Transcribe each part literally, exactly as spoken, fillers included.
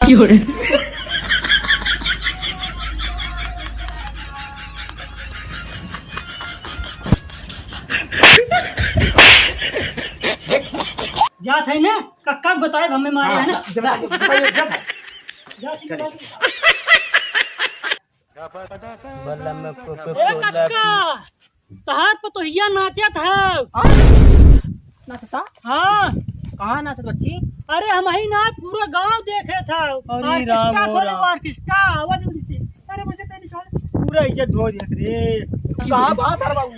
की हो रे? जात है ना, कक्का के बताए हमें मारे है ना। हाँ, जा, जा, जा, जा। जा, जा, जा। ए कक्का, तहार पतोहिया नाचत है। नाचता? हाँ। कहाँ नाचत बच्ची? अरे हम ही ना, पूरा गांव देखे था। अरे ऑर्केस्ट्रा राम हो खोले, राम। ऑर्केस्ट्रा, आवाज उड़ी से। अरे मुझे तेरी साले। पूरा इज्जत धो दिया रे। कहाँ बा सारे बाबू?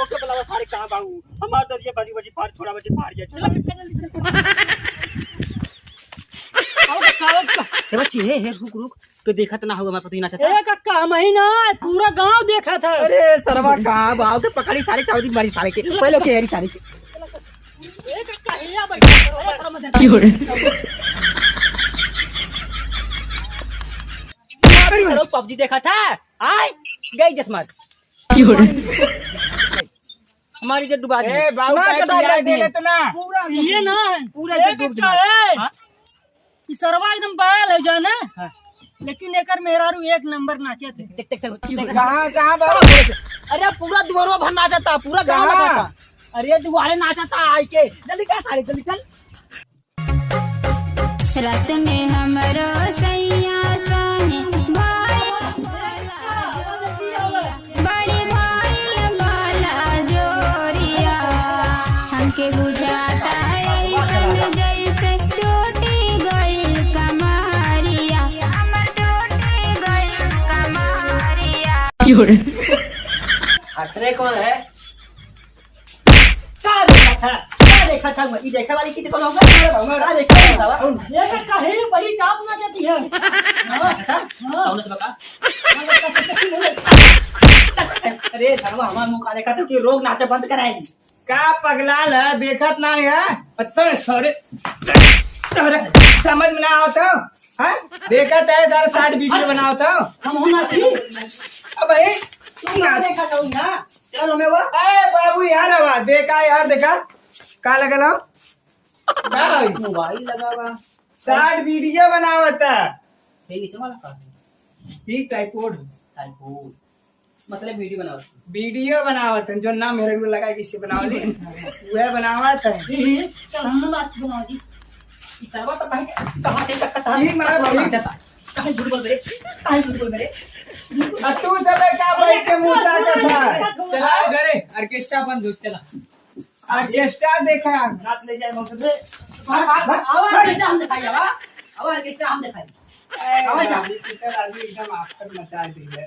ओके बुलावा सारे, कहाँ बाबू? हमार दरिया बजी बजी फाड़, छोड़ा बजी फाड़ गया, चलो, छोड़ा। चलो, चलो, चलो। आओ, आओ, आओ। ए बच्ची, हे, हे, रुक, रुक। तो देखत ना होगा, हमार पतोहिया नाचता। ए कक्का, हम ही ना, पूरा गांव देखा था। अरे सरवा, कहाँ बाव के पकड़ी सारे, चाउदी मारी सारे के। पहले ओके हेरी सारे के। ए कक्का, हिया बैठ। की हो रे? अरे सरवा, पबजी देखा था। आय, गई जसमार। की हो रे? हमारी इज्जत डुबा दी। ए, बाबू, ना कटा खिला दिया। पूरा ये ना है। पूरा ए इज्जत डूब कक्का, दिया। ए। हाँ? ई सरवा एकदम बैल है जाने। हाँ। लेकिन एकर मेहरारू एक नंबर नाचे थे। देख, देख, देख, देख। कहाँ, कहाँ बाबू? अरे पूरा दुआरो भर नाचता, पूरा गाँव कहाँ? नाचता। अरे दुआरे नाचता आई के। जल्दी कर सारे, जल्दी चल। रात में हमरो सैया संगे भाई बड़ी भइल बाला जोरिया, हमके बुझाता ऐसन जैसे टूटी गइल कमरिया, हमर टूटी गइल कमरिया। की हो रे? अरे कौन है? का देखा था? का देखा था? ई देखे वाली कित कौन होगा? अरे बाबा, का देखा था? ये तो कहीं बड़ी टॉप ना जाती है। हाँ, हाँ। कौन से बका? अरे धरवा, हमार मुंह का देखा तो कि रोग नाचे बंद कराई। का पगलाल है, देखत ना है? पत्ता, sorry, sorry, समझ में ना आवत हो, हाँ? देखत है, सारे साठ वीडियो बनावत हो। हम हो ना थी। अब भाई, तू ना देखा था ना? चलो, मैं वो। ए बाबू, यार, आवा, देखा यार, देखा, का लगल हो? का भाई? मोबाइल लगा बा। साठ वीडियो बनावत है। ये नीचे वाला का है? ये ट्राइपॉड है। ट्राइपॉड। मतलब वीडियो बनावत। वीडियो बनावत है, जो नाम मेरे को लगा किसी बनावली, वह बनावत है। हम्म, चल हम बात बनाओ जी। ई सरवा तो कहीं, कहाँ से तक कथा? ई मार भाई। जाता। कहीं झूठ बोल रहे, कहीं झूठ बोल रहे। आ तू सब का बैठ के मुंह ताकत है? चला घरे, ऑर्केस्ट्रा बंद हो, चला। ऑर्केस्ट्रा देखा, नाच ले जाए मौसम से। आवा, आवा, ऑर्केस्ट्रा हम दिखाई, आवा। आवा, ऑर्केस्ट्रा हम दिखाई। ए, आवा जा। आदमी की तरह आदमी एकदम आफत मचा दी है।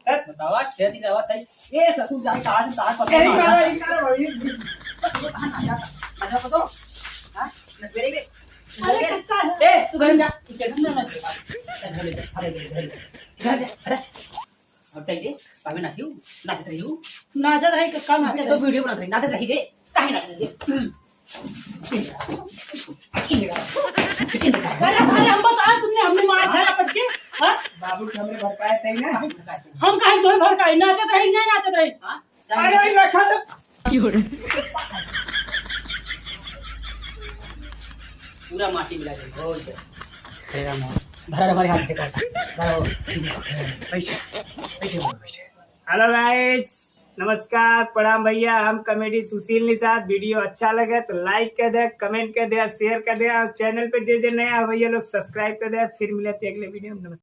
बतावा, खेत ही रहवा तई। ए, ससुर जाए कहाँ से, कहाँ पता यही नहीं। कहा, यही कहा, वही। अच्छा, बताओ। हाँ? ना, मेरे भी। अरे, कक्का है। ए, तू घर में जा। तू चल, ना, ना, चल, घर में जा, घर में जा, घर में जा। घर में जा, अरे। अब तक ये, अबे नाचियो, नाचत रहियो। नाचत रही, कक्का नाचत अरे, तो रही। वीडियो बनात रही, नाचत रही रे। काहे नाचत रही? हम्म। अरे, अरे, हम बता, तुमने हमने मार खाया पटके, हाँ? बाबू के हमरे भड़काए थे ना। हम काहे तोहे भड़काए? नाचत रही, नहीं नाचत रही? हाँ? अरे, अरे, रखा तो। की हो रे? पूरा माटी मिला दे, बहुत ज्यादा। तेरा माँ। धरा हमारे हाथ पे कर। धरा। बैठ, बैठ, बैठ। Hello guys, नमस्कार, प्रणाम भैया, हम कॉमेडी सुशील निषाद। वीडियो अच्छा लगे तो लाइक कर दे, कमेंट कर दे, शेयर कर दे और चैनल पे जे जे नया है भैया लोग सब्सक्राइब कर दे। फिर मिलते हैं अगले वीडियो में। नमस्कार।